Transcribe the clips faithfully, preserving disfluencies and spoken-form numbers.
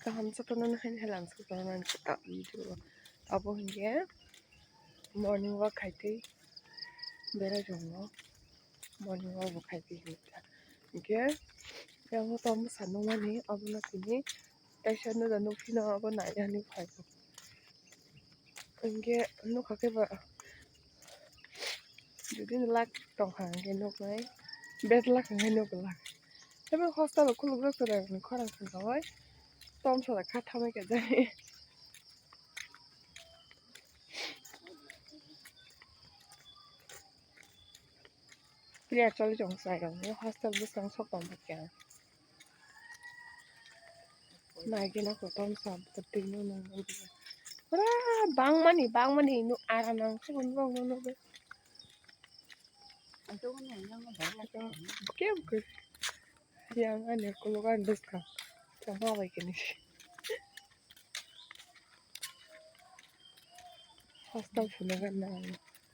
Kaham sa kono na hain helang sa kono na ang sa video. Abo hingke morning walk khai twi berai tongo. Morning walk bo khai twi hingke. Hingke yang tom sa nungmani abono tini kaisa nokha nukphino abo naina hinwi phai. Hingke nokha khe ba jodi luck tongkha hingke nuknai, bad luck hingke nukglak. Tei hostel o khuluk rok chwrai rokni khorang songkha bai tom sora kha thamwi khe jai. Clear choli tong sai rok ni hostel bwskang sok tong kha. Naigina kotor sa bwtwi no nang nang. Pura bangmani, bangmani no ara nang se gun bang no no. Kem ke. Yang ani kulugan bwskang. Tama bai kini. Hostel phunukgana ang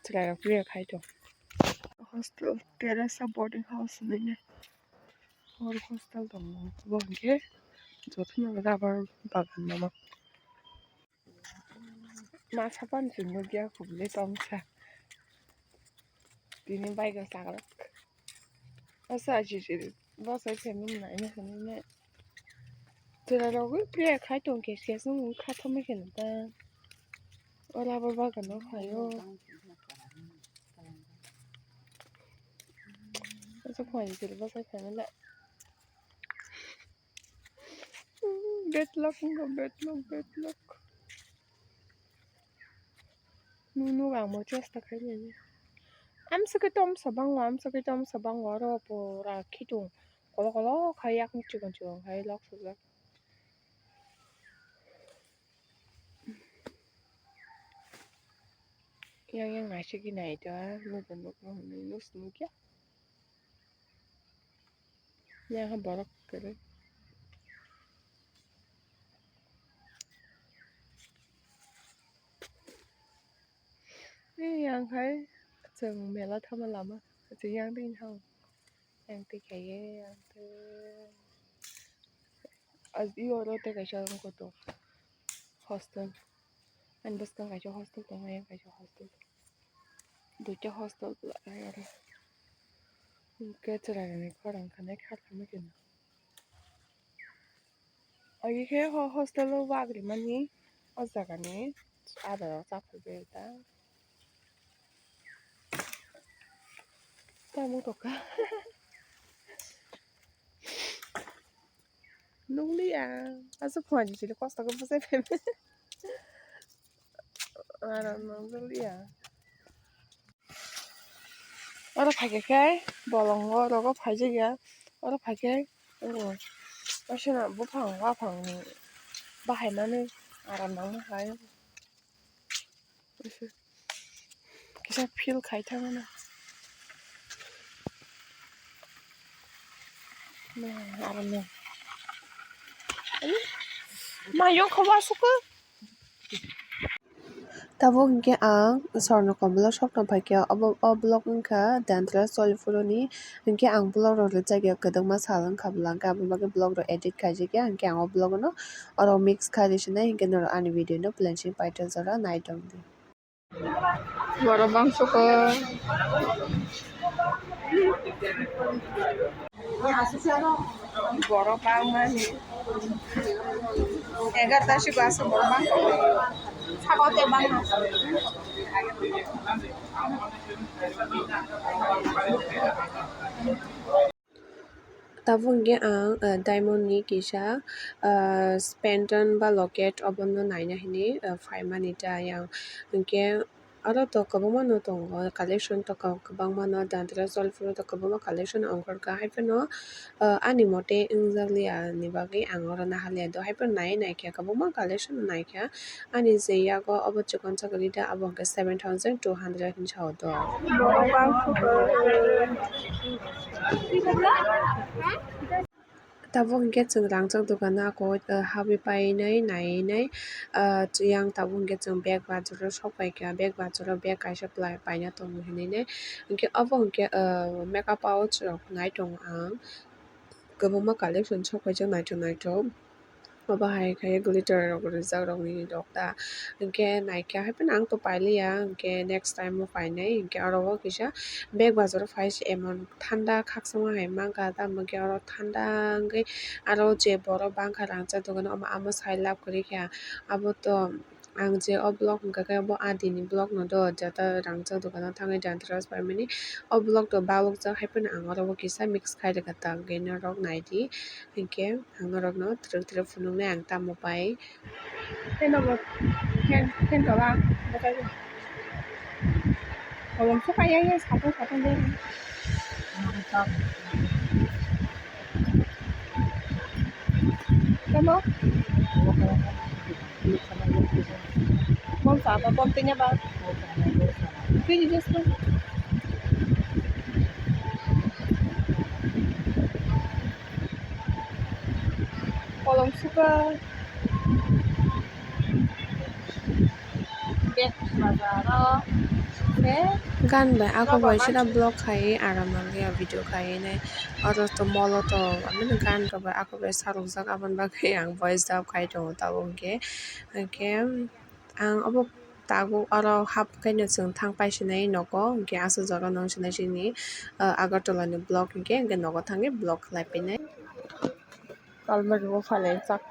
chwrairok prayer khai tong. Hostel Teresa boarding house hinwi hor hostel tongo. Bo hwnkhe jotono rubber bagan mama. Masa pan chwng nukya kubli tongsa. Tini bike o chaklak. Asa chichi bwsai phaimani naina hinwi. Chwrairok prayer khai tong khe se chwng kha thomwi khe nang ta. O rubber bagan o phaio. Asa phaio chwrai bwsai phaimani le. Bad luck wngkha, bad luck, bad luck. Nunu ang bo chesta khai nini. Amsa khe tomsa bango, amsa khe tomsa bango, oro pura khitung kolo kolo khai yakni chikon chikon khai lok sujak. Yang yang naisik nai ta, nukha nukha hinwi nus nukya. Yang ha borok kwrwi. Yang hai chwng mela thama lama, chwng yang twi thang. Yang twi khaiye, yang twi. As i oro tei kaisa wng koto hostel. Ani bwskang kaisa hostel tongo, yang kaisa hostel. Duita hostel tongo aro. Hwnkhe chwrairokni khorang khanai kha khamwi khe. Agi khe ho-, hostel o wak rimani o jagani adaro chaphaibai ta. Tamo tokha. Nukliya. Aswk phuarni chini kosto khe bwsai phaibai. Aro nukliya. Oro phaikhe khe bolongo rogo phaijakya. Oro phaikhe o aswkno buphang waphangni bahaimani aram nangma hai. Kisa feel khai thangmano. Aram no. Mayung khe wasukha. Tabuk hwnkhe ang Swarno Komolo shop no phaikha, obo, o vlog wngkha Dantra Choliphuruni, hwnkhe ang vlog rok rwjakya kwbangma sal wngkha bwla, hwnkhe aboni bagwi vlog rok edit khaijakya, hwnkhe ang o vlog no oro mix khai rw sinai, hwnkhe norok ani video no plain simi paithak jora naitokdi. Borok bangsuko. Borok bangmani. Egarta sigo aswk borok bangkha. Sabo tei bangma. Tabuk hwnkhe ang, ah, diamond ni kisa, ah, pendant ba locket obono naina hinwi, ah, phaimani ta yang hwnkhe. Aro to kwbangma no tongo, collection to kwbangma no, Dantra Choliphuro to kwbangma collection ongkhorkha, haiphano, ah, ani mote wngjakliya ni bagwi ang oro nahaliya do, haiphano nai naikha, kwbangma collection naikha. Ani je yago obo chikon chakri da, abo hwnkhe seven thousand two hundred hinwi sao do. Tabuk hinkhe chwng rangchak dogano ako, ah, habwi painai, naiwi nai, ah, yang tabuk hinkhe chwng bag bacharo sok paikha, bag bacharo bag kaisa plai paina tongo hinwi. Hinkhe obo hinkhe, ah, makeup pouch rok nai tongo ang, kwbangma collection sok paijak naithok naithok. Obo hai khe glitter rok rijak rokni rok ta. Hinkhe naikhe haiphano ang to pailiya, hinkhe next time o painai. Hinkhe oro o kisa bag bacharo phai se emon thanda khakchangma hai mankha, tamo hinkhe oro thanda wngwi aro je borok bangkha rangchak dogano, omo amo sai lab kwrwi kha. Abo to ang je o vlog hwnka khe, obo adini vlog no do, jata rangchak dogano thangwi dantra paimani. O vlog do balokjak, haiphano ang oro o kisa mix khai rwkha ta, hwnkhe norok naidi. Hinkhe ang norokno twrwk twrwk phunuknai ang tamo pai. Tei nobo phen, phen tola, bwthardi. Kolom se paiya, ya satung satung de. Tamo? Bom sa ba, bom tanya ba. Tini just. Kolom suka. Bag bazaro. Gan bai ako bai sida vlog khai aram nang ya video khai nai. Oro to molo to amini gan rok bai ako bai sarok jak aboni bagwi ang voice dub khai tongo tabuk hinkhe. Hinkhe ang obo tabuk oro hap khe no chwng thang paisinai nogo, hinkhe aswk jora nung sinai sini, ah, Agartala ni vlog hinkhe, hinkhe nogo thangwi vlog khlai painai. Kalmari bo phalai chak.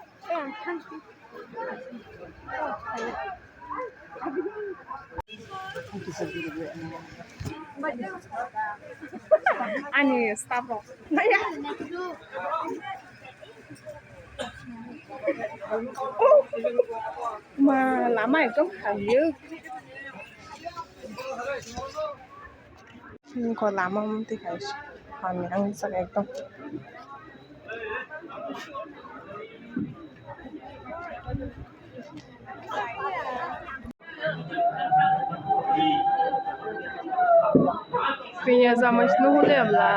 Ani staff rok. Ma, lama ekdom hamya. Ko lama mati khai hamya ang sak ekdom. Kaya jamai sino hole abla.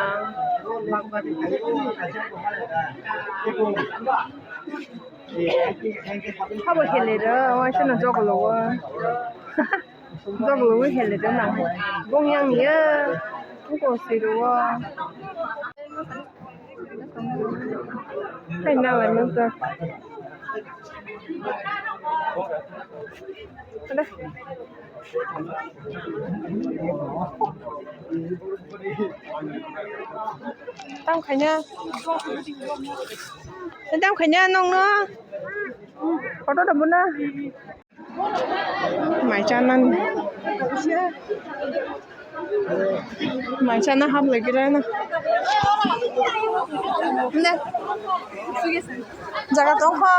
Habo hele ro, wa sino jogolo wa. Jogolo wa hele ro na. Bong yang ya. Uko siro wa. Hai, nalai manjak. Ada. Tam khaina. Tam khaina nongno. Photo da buna. Mai chanani. Mai chana hap lagi rana. Ne. Jaga tongkha.